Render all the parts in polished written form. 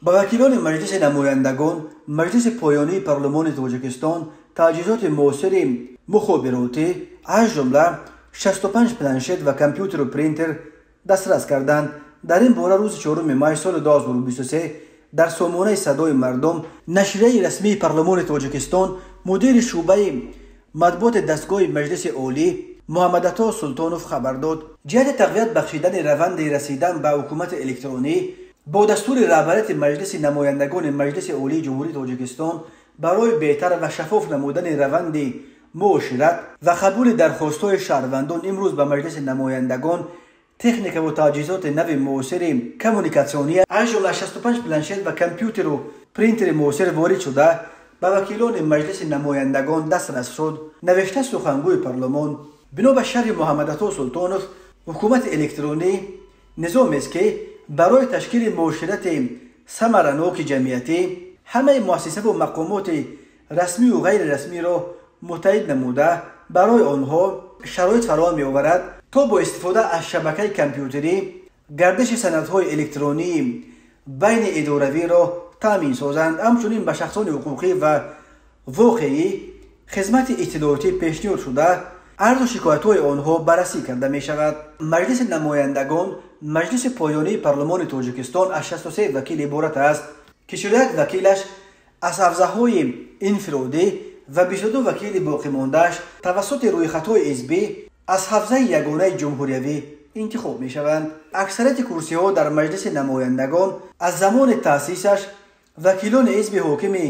Ба вакилони Маҷлиси намояндагон Маҷлиси поёнии парлумони Тоҷикистон таҷҳизоти муосири мухобиротӣ, аз ҷумла 65 планшет ва компютеру принтер дастрас карданд. Дар ин бора рӯзи 4 май соли 2023 дар сомонаи «Садои мардум», нашрияи расмии парлумони Тоҷикистон, мудири шӯъбаи матбуоти дастгоҳи Маҷлиси Олӣ Муҳаммадато Султонов хабар дод. Ҷиҳати тақвият бахшидани раванди расидан ба ҳукумати электронӣ бо дастури раҳбарияти Маҷлиси намояндагони Маҷлиси Олии Ҷумҳурии Тоҷикистон барои беҳтар ва шаффоф намудани раванди муошират ва қабули дархостҳои шаҳрвандон имрӯз ба Маҷлиси намояндагон техникаву таҷҳизоти нави муосири коммуникатсионӣ, аз ҷумла 65 планшет ва компютеру принтери муосир ворид шуда, ба вакилони Маҷлиси намояндагон дастрас шуд, навишта сухангӯи парлумон. Бино ба шарҳи Муҳаммадато Султонов, ҳукумати электронӣ низомест, ки барои ташкили муоширати самараноки ҷамъиятӣ ҳамаи муассисаву мақомоти расмию ғайрирасмиро муттаҳид намуда, барои онҳо шароит фароҳам меоварад, то бо истифода аз шабакаи компютерӣ гардиши санадҳои электронии байни идоравиро таъмин созанд. Ҳамчунин ба шахсони ҳуқуқӣ ва воқеӣ хизмати иттилоотӣ пешниҳод шуда, арзу шикоятҳои онҳо баррасӣ карда мешавад. Маҷлиси намояндагон, маҷлиси поёнии парлумони Тоҷикистон, аз 63 вакил иборат аст, ки 41 вакилаш аз ҳавзаҳои инфиродӣ ва 22 вакили боқимондааш тавассути рӯйхатҳои ҳизбӣ аз ҳавзаи ягонаи ҷумҳуриявӣ интихоб мешаванд. Аксарияти курсиҳо дар Маҷлиси намояндагон аз замони таъсисаш вакилони ҳизби ҳокими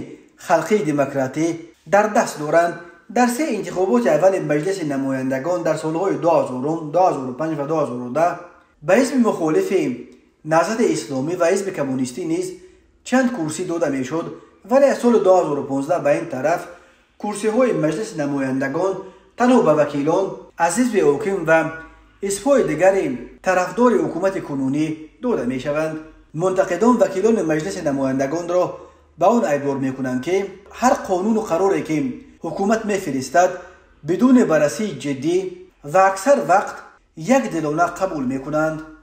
Халқии Демократӣ дар даст доранд. Дар се интихоботи аввали Маҷлиси намояндагон дар солҳои 2000, 2005 ва 2010 ба ҳизби мухолифи Наҳзати Исломӣ ва Ҳизби Коммунистӣ низ чанд курсӣ дода мешуд, вале аз соли 2015 ба ин тараф курсиҳои Маҷлиси намояндагон танҳо ба вакилон аз ҳизби ҳоким ва ҳизбҳои дигари тарафдори ҳукумати кунунӣ дода мешаванд. Мунтақидон вакилони Маҷлиси намояндагонро ба он айбдор мекунанд, ки ҳар қонуну қароре, ки ҳукумат мефиристад, бидуни баррасии ҷиддӣ ва аксар вақт якдилона қабул мекунанд.